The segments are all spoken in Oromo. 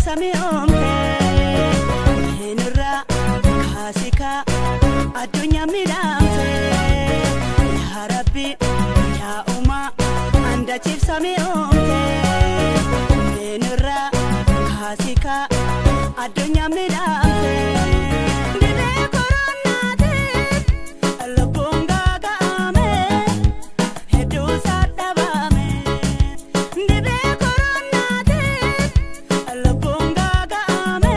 Andachiifsame oomte eenyurraa kaasikaa addunyaa miidhamte yaa Rabbi yaa uumaa andachiifsame oomte eenyurraa kaasikaa addunyaa miidhamte. Dhibee koronaatiin lubbuun gaaga'ame hedduu sadhabame. Dhibee koronaatiin lubbuun gaaga'ame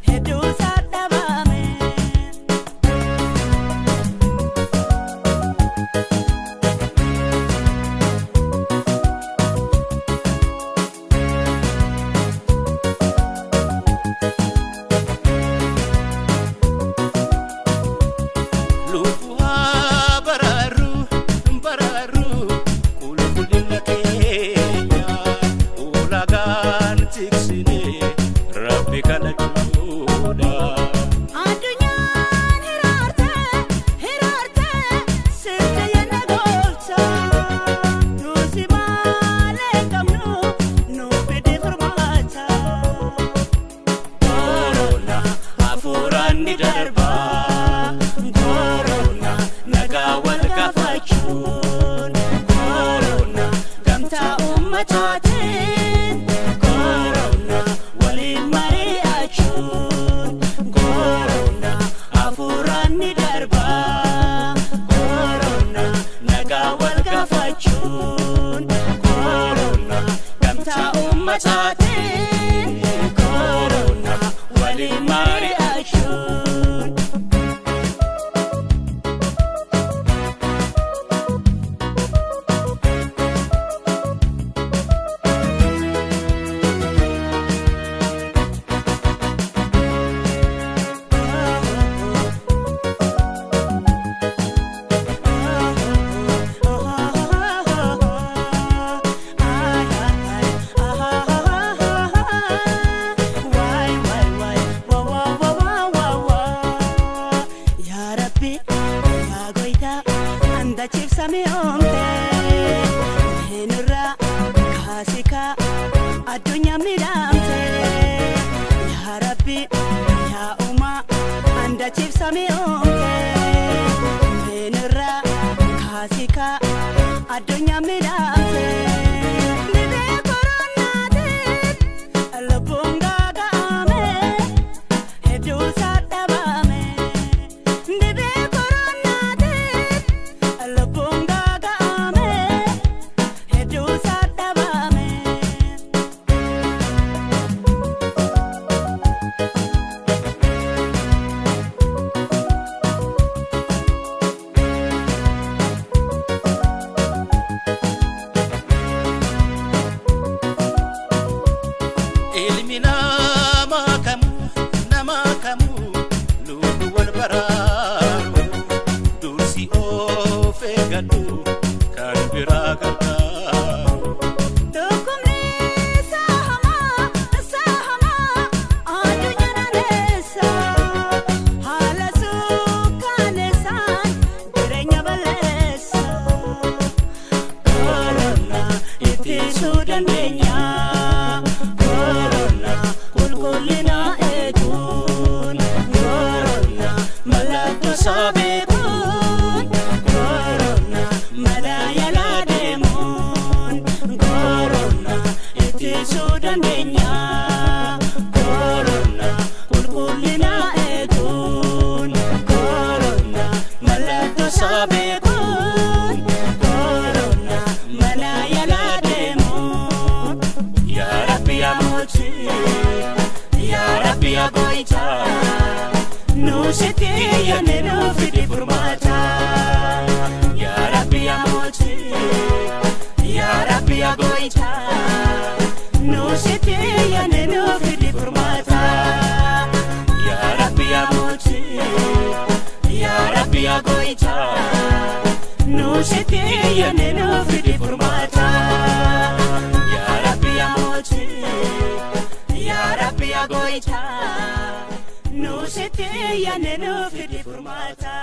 hedduu sadhabame. Lubbuu haa baraaru baraaru qulqullina keenya ulaagaan tiksine rabbi kadhachuudha. Addunyaan hiraarte hiraarte sirte yenna goolcha nuti maalee qabnu nu fide furmaata. Korona hafuuraan ni darba korona nagaa wal gaafachuun korona Gamtaa uummataatiin korona waliin mari'achuun korona hafuuraan ni darba korona nagaa wal gaafachuun korona gamtaa uummataatiin korona waliin mari'achuun. Yaa Rabbi yaa Goytaa andachiifsame oomte eenyurraa kaasikaa addunyaa miidhamte yaa Rabbi yaa uumaa andachiifsame oomte eenyurraa kaasikaa addunyaa miidhamte. Dhibee koronaatiin lubbuun gaaga'ame hedduu sadhabame. Dhibee koronaatiin lubbuun gaaga'ame hedduu sadhabame. Ilmi namaa kamuu nama kamuu lubbuu wal baraaru dursi of eeggadhu kan biraa gargaaru. Dhukkubni saahamaa saahamaa addunyaa naanneessa haala suukanneessaan jireenya balleessa. Korona Ittisuu dandeenya korona qulqullina eeguun korona mallattoo isaa beekuun korona mana yaalaa deemuun korona ittisuu dandeenya korona qulqullina eeguun korona mallattoo isaa beekuun korona mana yaalaa deemuun. Yaa Rabbi yaa mootii yaa Rabbi yaa gooytaa Nuusitti yaadne nuu fidi furmaata. Yaa Rabbi yaa mootii yaa Rabbi yaa gooytaa Nuusitti yaadne nuu fidi furmaata. Yaa Rabbi yaa mootii yaa Rabbi yaa gooytaa Nuusitti yaadne nuu fidi furmaata. Yaa Rabbi yaa mootii Yaa Rabbi yaa gooytaa Nuusitti yaadne nuu fidi furmaata.